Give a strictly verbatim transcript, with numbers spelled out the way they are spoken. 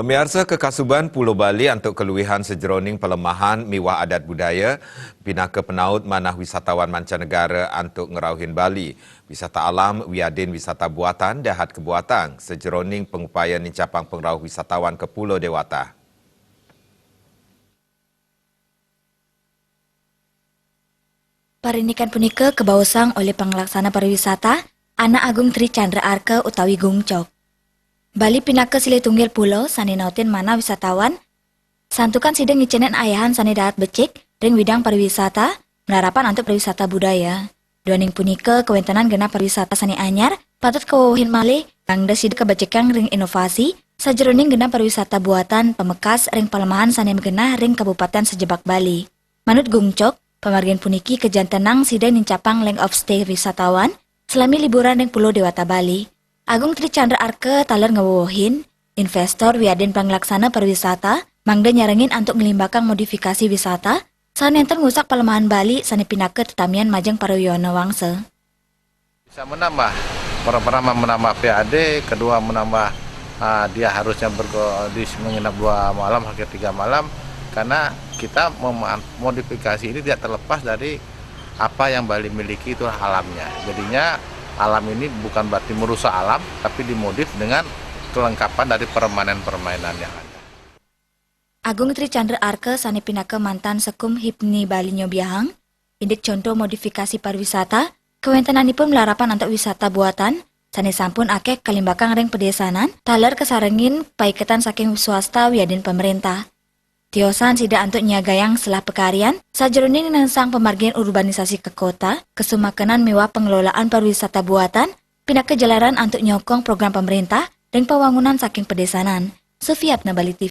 Pamiarsa, kekasuban Pulo Bali antuk kaluihan sajeroning palemahan miwah adat budaya pinaka penaut manah wisatawan mancanegara antuk ngrauhin Bali. Wisata alam wiadin wisata buatan dahat kabuatang sajeroning pangupaya nincapang pangrauh wisatawan ka Pulo Dewata. Parindikan punika kabaosang olih panglaksana pariwisata, Anak Agung Tri Chandra Arka utawi Gungcok. Bali pinaka silih tunggil pulo sane nautin manah wisatawan, santukan sida ngicenin ayahan sane dahat becik ring widang pariwisata, malarapan antuk pariwisata budaya. Duaning punika, kawentenan genah pariwisata sane anyar patut kawewehin malih, mangda sida kabecikang ring inovasi sajeroning genah pariwisata buatan pamekas ring palemahan sane magenah ring kabupaten sajebag Bali. Manut Gungcok, pamargin puniki kajantenang sida nincapang length of stay wisatawan salami liburan ring Pulo Dewata Bali. Agung Tri Chandra Arka taler ngawewehin, investor wiadin panglaksana pariwisata mangda nyarengin antuk nglimbakang modifikasi wisata sane nenten ngrusak palemahan Bali sane pinaka tetamian majeng para yowana wangsa. Bisa menambah, pertama menambah P A D, kedua menambah, ah, dia harusnya berko-, di, menginap dua malam, hampir tiga malam, karena kita mema-, modifikasi ini tidak terlepas dari apa yang Bali miliki, itu alamnya. Jadinya alam ini bukan berarti merusak alam, tapi dimodif dengan kelengkapan dari permanen-permanen yang ada. Agung Tri Chandra Arka sane pinaka mantan Sekum Hipni Bali nyobiahang, indik conto modifikasi pariwisata, kawentenanipun malarapan antuk wisata buatan, sane sampun akeh kalimbakang ring padesanan, taler kasarengin paiketan saking swasta wiadin pamarentah. Tiosan sida antuk nyiagayang selah pakaryan, sajeroning nengsang pamargin urbanisasi ka kota, kasumakenan miwah pangelolaan pariwisata buatan, pinaka jalaran antuk nyokong program pamarentah ring pawangunan saking padesanan. Sufiatna, Bali T V.